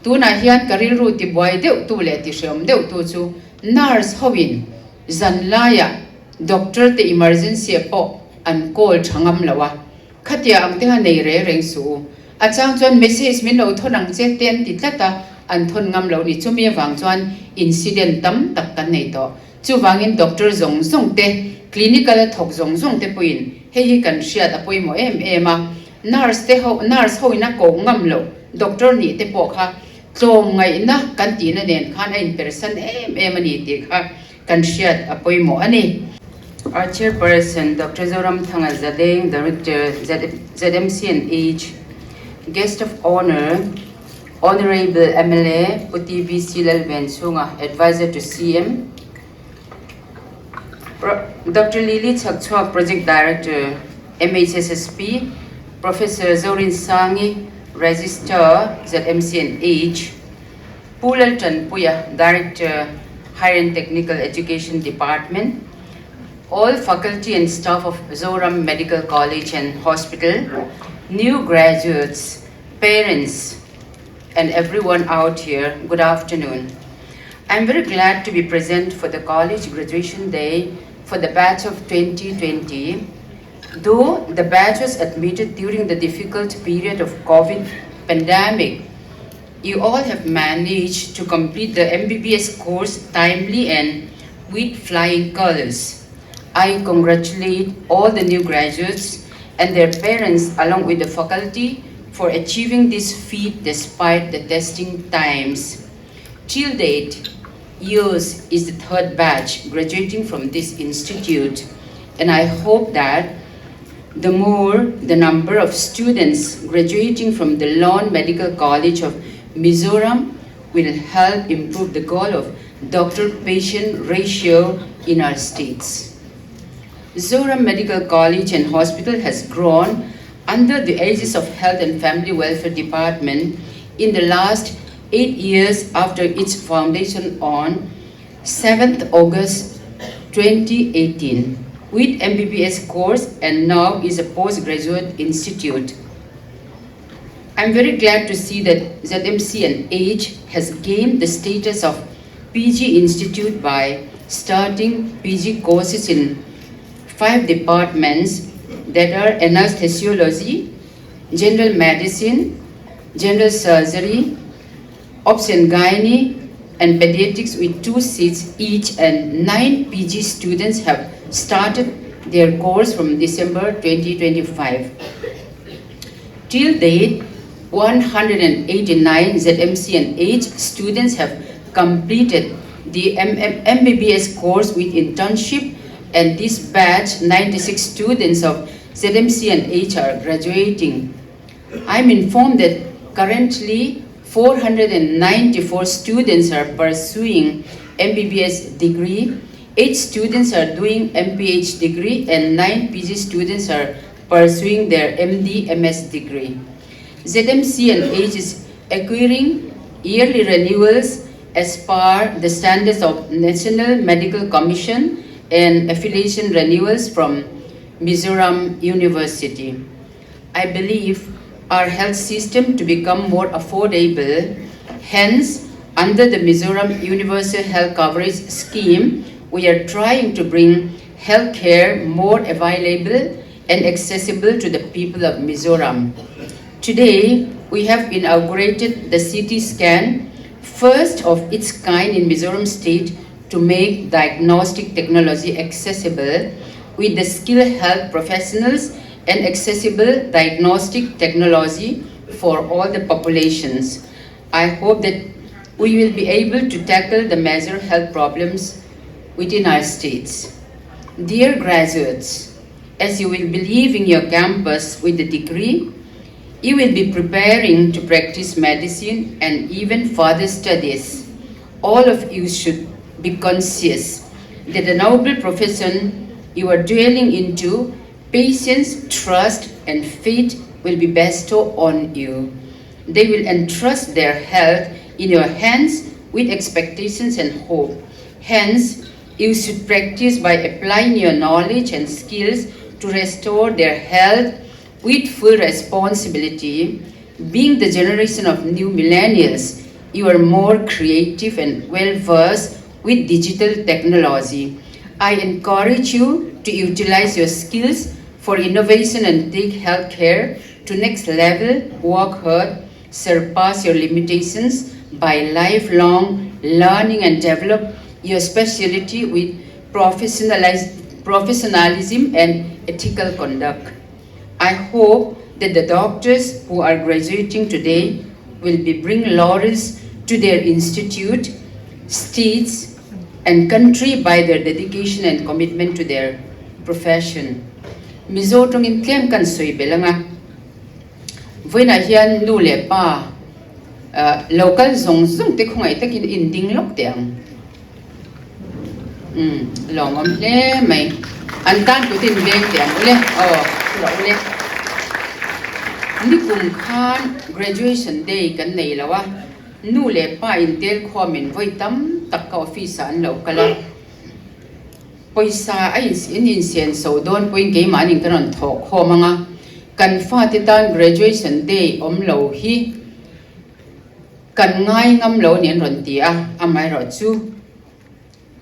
Tunah hian ka rilru tibuai deuhtu leh tihreawm deuhtu chu nurse hoin zanlaiah doctor te emergency ah pawh an call tha ngam lo a, Khatia ang te kha nei reng reng suh u. A chang chuan message min lo thawn ang che te an ti tlat a, an thawn ngam lo ni. Chumi avang chuan incident tam tak kan nei tawh. Chuvangin doctor zawng zawng te, clinical a thawk zawng zawng te pawhin hei hi kan hriat a pawimawh em em a. Nurse te ho, nurse hoin a koh ngam loh doctor nih te pawh kha tlawmngaihna kan tihna nen khan a inpersan em em a ni tih kha kan hriat a pawimawh a ni. Our Chairperson Doctor Zoramthanga Zadeng, Director ZMC and H, Guest of Honor Honorable MLA Pu TVC Lalvenchhunga, Advisor to CM, Doctor Lily Chhakchhuak, Project Director MHSSP, Professor Zorinsangi, Registrar ZMC and H, Pu Laltanpuia, Director, Higher and Technical Education Department, all faculty and staff of Zoram Medical College and Hospital, new graduates, parents, and everyone out here, good afternoon. I'm very glad to be present for the college graduation day for the batch of 2020. Though the batch was admitted during the difficult period of COVID pandemic, you all have managed to complete the MBBS course timely and with flying colors. I congratulate all the new graduates and their parents along with the faculty for achieving this feat despite the testing times. Till date, yours is the third batch graduating from this institute, and I hope that the more the number of students graduating from the Lon Medical College of Mizoram will help improve the goal of doctor-patient ratio in our states. Zoram Medical College and Hospital has grown under the aegis of Health and Family Welfare Department in the last 8 years after its foundation on 7th August 2018 with MBBS course and now is a postgraduate institute. I'm very glad to see that ZMC and H has gained the status of PG Institute by starting PG courses in 5 departments that are anesthesiology, general medicine, general surgery, obs and gynae, and pediatrics with 2 seats each, and 9 PG students have started their course from December 2025. Till date, 189 ZMC and H students have completed the MBBS course with internship, and this batch, 96 students of ZMC and H are graduating. I'm informed that currently 494 students are pursuing MBBS degree, 8 students are doing MPH degree, and 9 PG students are pursuing their MD MS degree. ZMC and H is acquiring yearly renewals as per the standards of National Medical Commission and affiliation renewals from Mizoram University. I believe our health system to become more affordable. Hence, under the Mizoram Universal Health Coverage Scheme, we are trying to bring healthcare more available and accessible to the people of Mizoram. Today, we have inaugurated the CT scan, first of its kind in Mizoram state, to make diagnostic technology accessible with the skilled health professionals and accessible diagnostic technology for all the populations. I hope that we will be able to tackle the major health problems within our states. Dear graduates, as you will be leaving your campus with the degree, you will be preparing to practice medicine and even further studies. All of you should be conscious that the noble profession you are dwelling into, patience, trust, and faith will be bestowed on you. They will entrust their health in your hands with expectations and hope. Hence, you should practice by applying your knowledge and skills to restore their health with full responsibility. Being the generation of new millennials, you are more creative and well versed with digital technology. I encourage you to utilize your skills for innovation and take healthcare to next level, work hard, surpass your limitations by lifelong learning and develop your specialty with professionalism and ethical conduct. I hope that the doctors who are graduating today will be bring laurels to their institute, states and country by their dedication and commitment to their profession. Mizo tawngin tlem kan sawi belh anga vawiinah hian nu leh pa local zawng zawng te khawngaih takin in ding lawk teh ang. Umm lawmawm hle mai. An tan kut in veng teh ang ule aw thu rawh ule. Nikum khan graduation day kan nei lo a, nu leh pa in tel khawm in vawi tam tak ka office ah an lo kal a. Pawisa a in insian so dawn pawhin keimah nin ka rawn thawh khawm ang a, kan fate tan graduation day awm lo hi Kan ngai ngam lo nih an rawn ti a, amaherawh chu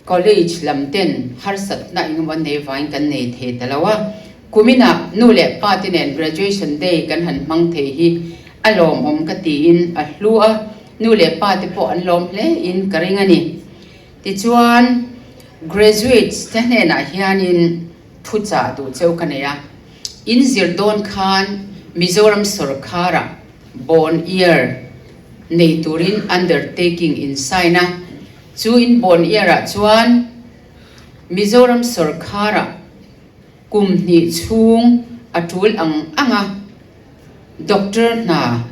college lam ten harsatna engemaw an nei vangin kan nei thei ta lo a. Kuminah nu leh pa te nen graduation day kan han hmang thei hi a lawmawm ka tiin a hlu a, nu leh pa te pawh an lawm hle in ka ring a ni. Tichuan graduates te hnenah hianin thuchah duh cheu ka nei a, in zir dawn khan Mizoram sawrkharah Bond year nei turin undertaking in sign a, chu in bond year ah chuan Mizoram sawrkharah kum hnih chhung a tul ang ang a, doctor hna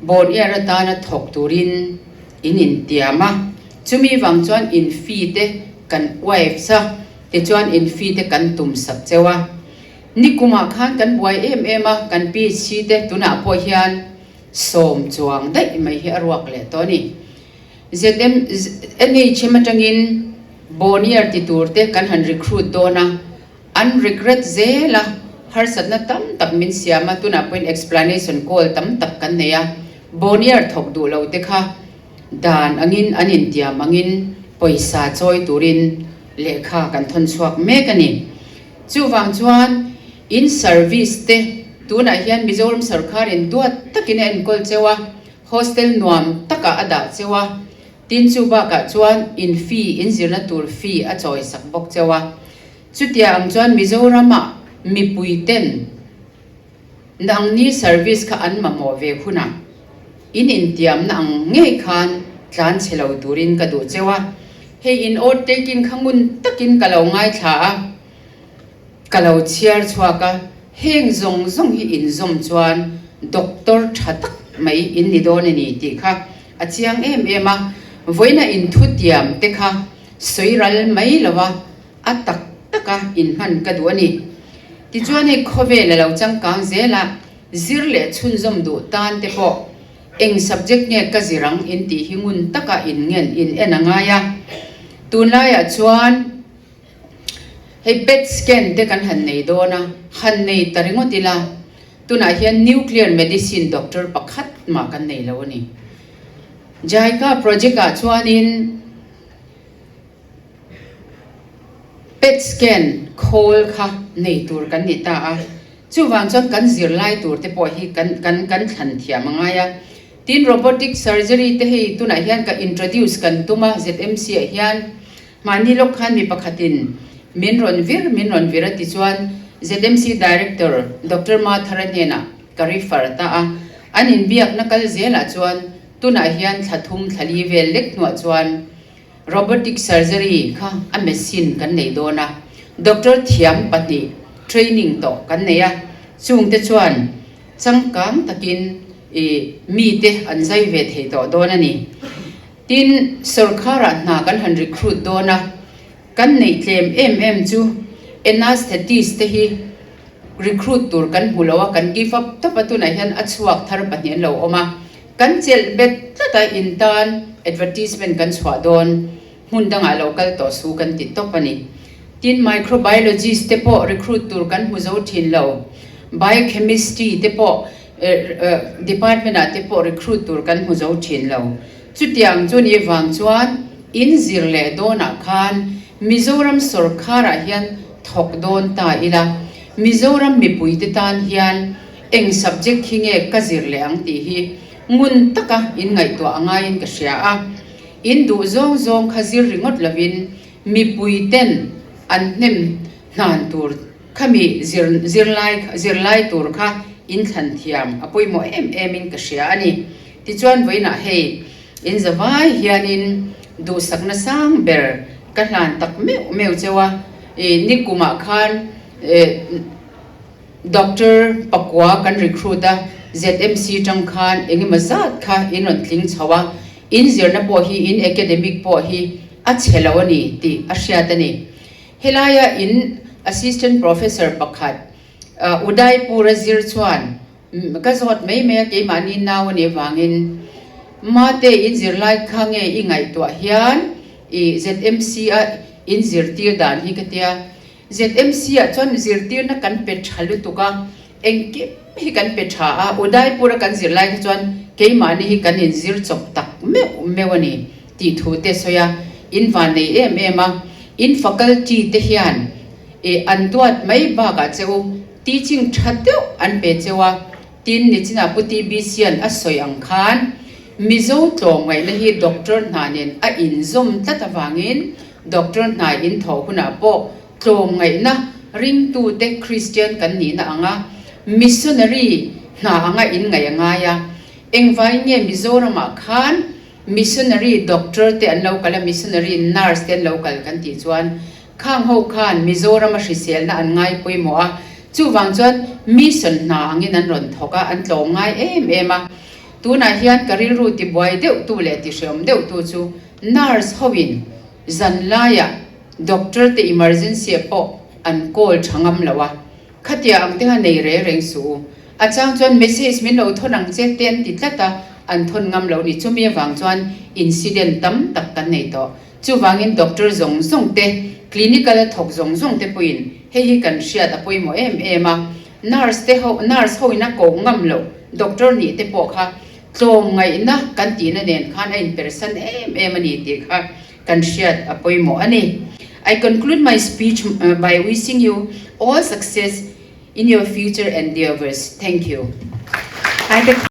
bond year atana thawk turin in intiam a, chumi vang chuan in fee te kan waive a, tichuan in fee te kan tum sak cheu a. Nikumah khan kan buai em em a, kan PHC te tunah pawh hian sawm chuang daih mai hi a ruak leh tawh a ni. ZM, NHM atangin Bonnier ti tur te kan han recruit dawn a, an regret zel a, harsatna tam tak min siam a, tunah pawhin explanation call tam tak kan nei a, Bonnier thawk duh lo te kha dan angin an intiam angin pawisa chawi turin lehkha kan thawn chhuak mek a ni. Chuvang chuan in service te tunah hian Mizoram sarkharin duat takin a enkawl cheu a, hostel nuam takah a dah cheu a, tin chu bakah chuan in fee, in zirna tur fee a chawi sak bawk cheu a. Chutia ang chuan Mizoramah mipui ten nangni service kha an mamawh ve hunah in intiamna ang ngei khan tlan chhe lo turin ka duh cheu a. Hei in awt taking kha ngun takin ka lo ngaithla a, ka lo chhiar chhuak a, heng zawng zawng hi inzawm chuan doctor tha tak mai in ni dawn a ni tih kha a chiang em em a, vawiina inthutiam te kha sawi ral mai lo a, a tak taka inhman ka duh a ni. Tichuan hei khawvel a lo changkang zel a, zir leh chhunzawm duh tan te pawh Eng subject nge ka zir ang in tih hi ngun taka in ngen in en a ngai a. Tunlaiah chuan hei PET scan te kan han nei dawn a, han nei ta ringawt ila tunah hian nuclear medicine doctor pakhat mah kan nei lo a ni. JICA project ah chuanin PET scan khawl kha nei tur kan ni ta a. Chuvang chuan kan zirlai tur te pawh hi kan kan kan thlan thiam a ngai a. Tin, robotic surgery te hei tunah hian ka introduce kan tum a, ZMC ah hian mahni lawk khan mi pakhatin min rawn vir min rawn vir a ti chuan ZMC Director Doctor Mathara hnenah ka refer ta a. An inbiakna kal zelah chuan tunah hian thla thum thla li vel lek hnuah chuan Robotic surgery kha a machine kan nei dawn a, doctor thiam pahnih training tawh kan nei a, chungte chuan changkang takin i mite an zai ve thei tawh dawn a ni. Tin, sorkarah hna kan han recruit dawn a, kan neih tlem em em chu anaesthetist te hi recruit tur kan hmu lo a, kan give up tawp a, tunah hian a chhuak thar pahnih an lo awm a. Kan chelh bet tlat a, in tan advertisement kan chhuah dawn, hmun dangah lo kal tawh su kan ti tawp a ni. Tin, microbiologist te pawh recruit tur kan hmu zo thin lo, biochemistry te pawh department ah te pawh recruit tur kan hmu zo thin lo. Chutiang chu ni vang chuan in zir leh dawnah khan Mizoram sawrkharah hian thawk dawn ta ila, Mizoram mipuite tan hian eng subject hi nge ka zir leh ang tih hi ngun taka in ngaihtuah a ngaiin ka hria a. In duh zawng zawng kha zir ringawt lovin mipuiten an hnem hnan tur Khami zir zirlai zirlai tur kha inthlan thiam a pawimawh em em in ka hria a ni. Tichuan vawiinah hei in zavai hianin duhsakna sang ber ka hlan tak meuh meuh cheu a, i nikumah khan Doctor pakua kan recruit a, ZMC tang khan engemaw zat kha in rawn tling chho a, in zirna pawh hi in academic pawh hi a chhe lo a ni tih a hriat a ni. Helaia in Assistant Professor pakhat Udaipur a zir chuan ka zawt mai mai a, keimahni nau a nih avangin Mate in zirlai kha nge i ngaihtuah hian i ZMC a in zirtir dan hi ka tia. ZMC ah chuan zirtirna kan pe tha lutuk a, engkim hi kan pe tha a, Udaipur a kan zirlai kha chuan keimahni hi kan inzir chawp tak meuh meuh a ni. Tih thu te sawi a, in van nei em em a, in faculty te hian ih an duat mai bakah che u, teaching tha deuh an pe cheu a, tin nichinah Pu TBC-a'n a sawi ang khan Mizo tlawmngaihna hi doctor hna nen a inzawm tlat avangin doctor hna in thawh hunah pawh tlawmngaihna ringtute Christian kan nihna anga missionary hna anga inngaih a ngai a, engvangin nge Mizoramah khan Missionary doctor te an lo kal a, missionary nurse te an lo kal kan tih chuan khang ho khan Mizoram a hriselna an ngai pawimawh a, chuvang chuan mission hna angin an rawn thawk a, an tlawm ngai em em a. Tunah hian ka rilru tibuai deuh tu leh tihreawm deuh tu chu nurse ho in zan laiah doctor te emergency ah pawh an call tha ngam lo a, Khatia ang te kha nei reng reng suh u. A chang chuan message min lo thawn ang che te an ti tlat a, an thawn ngam lo ni. Chumi avang chuan incident tam tak kan nei tawh. Chuvangin doctor zawng zawng te, clinical a thawk zawng zawng te pawhin hei hi kan hriat a pawimawh em em a. Nurse te ho, nurse hoin a koh ngam loh doctor nih te pawh kha tlawmngaihna kan tihna nen khan a inpersan em em a ni tih kha kan hriat a pawimawh a ni. I conclude my speech by wishing you all success in your future endeavours. Thank you.